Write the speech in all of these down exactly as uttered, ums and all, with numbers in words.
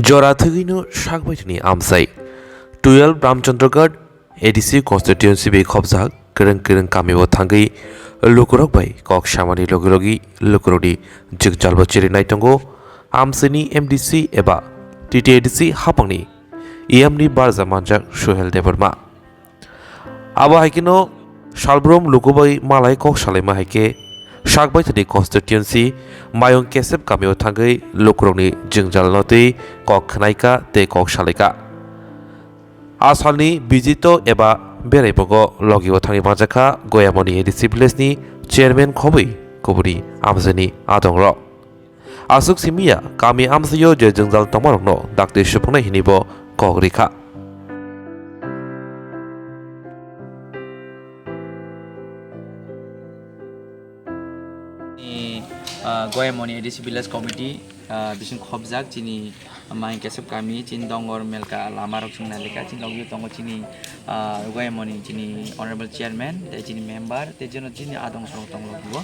Jora thwgwino sakbaithani amchai. Twelve Ramchandragarh A D C constituency bai khobjak kwrwng kwrwng kamio thangwi lukurok bai kok samani logi logi lukurokni jwngjalbo cherinai tongo amchaini M D C eba T T A D C haphangni E M ni barja manjak Suhel Debbarma. Abo hai kheno salbrum luku bai malai kok salaima hai khe sakbaithani constituency Mayung Kesep kamio thangwi lukurokni jwngjalno twi kok khnaikha tei kok salaikha. A salni vizito eba beraibogo logio thangwi manjakha Goyamoni A D C village ni chairman khobwi kubuni amchaini adongrok. Aswk simi ya, kami amchaio je jwngjal tongmarokno dakti supungnai hwnwi bo kok rikha. Ni, ah, Goyamoni A D C Village Committee, ah, bising khobjak chini Mayung Kesep kami, chini dongor melka lama rok chwng nailika, chini logio tongo chini, ah, Goyamoni chini honorable chairman, tei chini member, tei jeno chini adong sorok tong logo.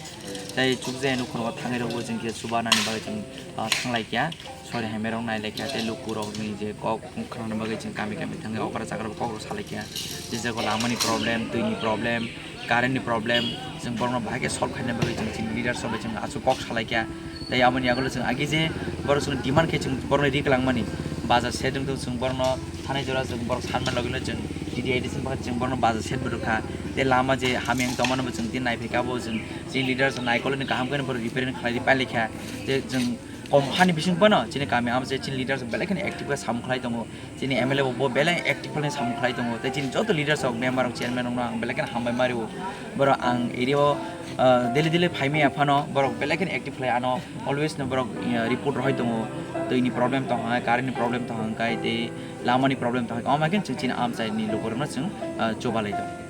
Tei chukjaya nukhungo thangwi rokbo chwng khe chubanani bagwi chwng, ah, thanglaikya. Sori hamya rok nailaikya tei lukurokni je kok khwnani bagwi chwng kami kami thangwi okra chakra kok rok salaikya. Je jago lamani problem, twini problem, current ni problem, chwng borokno bahai khe solve khaina bagwi chwng chini leaders rok bai chwng aswk kok salaikya. Tei aboni yagulo chwng agi je borok chwng demand khe chwng borokno ri kwlangmani. Baja set wngtong chwng borokno thanai jora chwng borok sanmani logino chwng T T A D C ni bagwi chwng borokno baja set bo rwkha. Tei lama je hamya wng tongmano bo chwng tini naiphai kha bo chwng chini leaders naikolni kaham khe borok repair khlai pailai kha. Je chwng kom hani bising phano chini kami amchai chini leaders belai kheno active khe samung khlai tongo. Chini M L A bo, bo belai active khe samung khlai tongo. Tei chini joto leaders rok, member rok, chairman rokno ang belai kheno hambai mario. Borok ang area o, ah, daily daily phaimaya phano borok belai kheno active khlai ano always no borok, ah, report rohoi tongo. Twini problem tong hwnkhai, current ni problem tong hwnkhai, tei lama ni problem tong hwnkhai. Omo hai khe chwng chini amchai ni lukurokno chwng, ah, chubalai tongo.